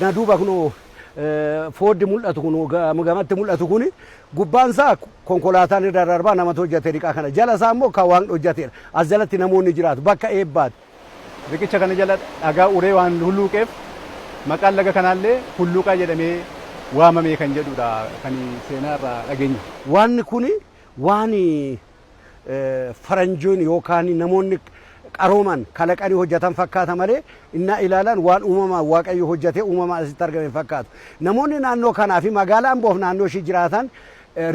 Na duuba kun fooddi mul'atu kun gamatti mul'atu kun gubbaan isaa konkolaataan irra darbaa namatu hojjete riqaa kana. Jala isaa immoo kan waaqni hojjetedha. As jalatti namoonni jiraatu bakka eebbaati. Riqicha kana jala dhagaa uree waan hulluuqeef maqaan laga kanaallee Hulluuqaa jedhamee waamame kan jedhudha kan seenaa irraa dhageenye. Wanni kun waan faranjoon yookaan namoonni qarooman kalaqanii hojjetan fakkaata malee innaa ilaalan waan uumamaan Waaqayyo hojjetee uumamaan asitti argame fakkaatu. Namoonni naannoo kanaa fi magaalaa Amboof naannoo ishii jiraatan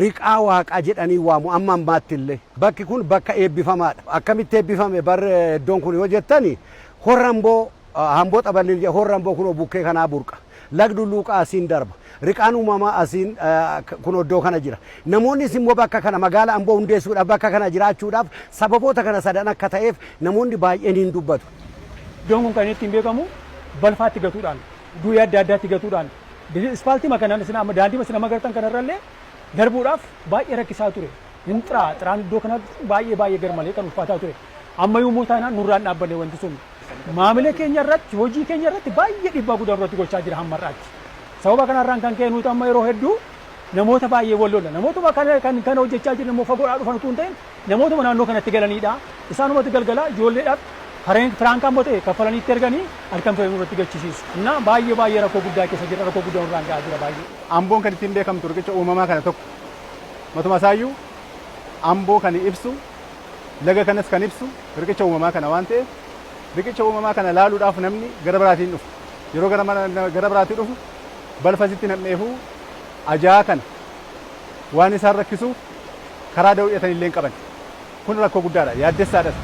riqaa waaqaa jedhanii waamu amma ammaatti illee. Bakki kun bakka eebbifamaadha. Akkamitti eebbifame bar iddoon kun yoo jettani, horra Amboo, Amboo xaballi, horra Amboo kun bukkee kanaa burqa. Lagdi Hulluuqaa asiin darba. Riqaan uumamaa asiin kun iddoo kana jira. Namoonnis immoo bakka kana magaala Amboo hundeessuudhaaf, bakka kana jiraachuudhaaf sababoota kana sadan akka ta'eef namoonni baay'een hin dubbatu. Iddoon kun kan inni ittiin beekamu balfaatti gatuudhaan, du'ii adda addaatti gatuudhaan, ispaaltii kanaan isin amma daandii isin amma gartan kanarrallee darbuudhaaf baay'ee rakkisaa ture. Hin xiraa xiraan iddoo kanatti baay'ee baay'ee garmalee kan ulfaataa ture. Amma yommuu taanaan nurraan dhaabbanne wanti sun. Maamila keenya irratti, hojii keenya irratti baay'ee dhiibbaa guddaa irratti gochaa jira hamma har'aatti. Sababa kanarraan kan ka'e nuti amma yeroo hedduu namoota baay'ee wal lolla. Namootuma kana kan kana hojjechaa jiran immoo fagoodhaa dhufan utuu hin ta'in namootuma naannoo kanatti galanidha. Isaanumatti galgala ijoolleedhaaf firaankaa immoo ta'e kaffalanii itti erganii halkan fe'anii irratti gachisiisu. Innaa baay'ee baay'ee rakkoo guddaa keessa jira, rakkoo guddaa nurraan ga'aa jira baay'ee. Amboon kan ittiin beekamtu riqicha uumamaa kana tokko. Matuma isaayyuu Amboo kan ibsu, laga kanas kan ibsu riqicha uumamaa kana waan ta'eef, riqicha uumamaa kana laaluudhaaf namni gara biraatiin dhufu. Yeroo gara biraatii dhufu balfa sitti nam'eefuu ajaa kana waan isaan rakkisuuf karaa daw'atan illee hin qaban. Kun rakkoo guddaadha. Yaaddessaadhas.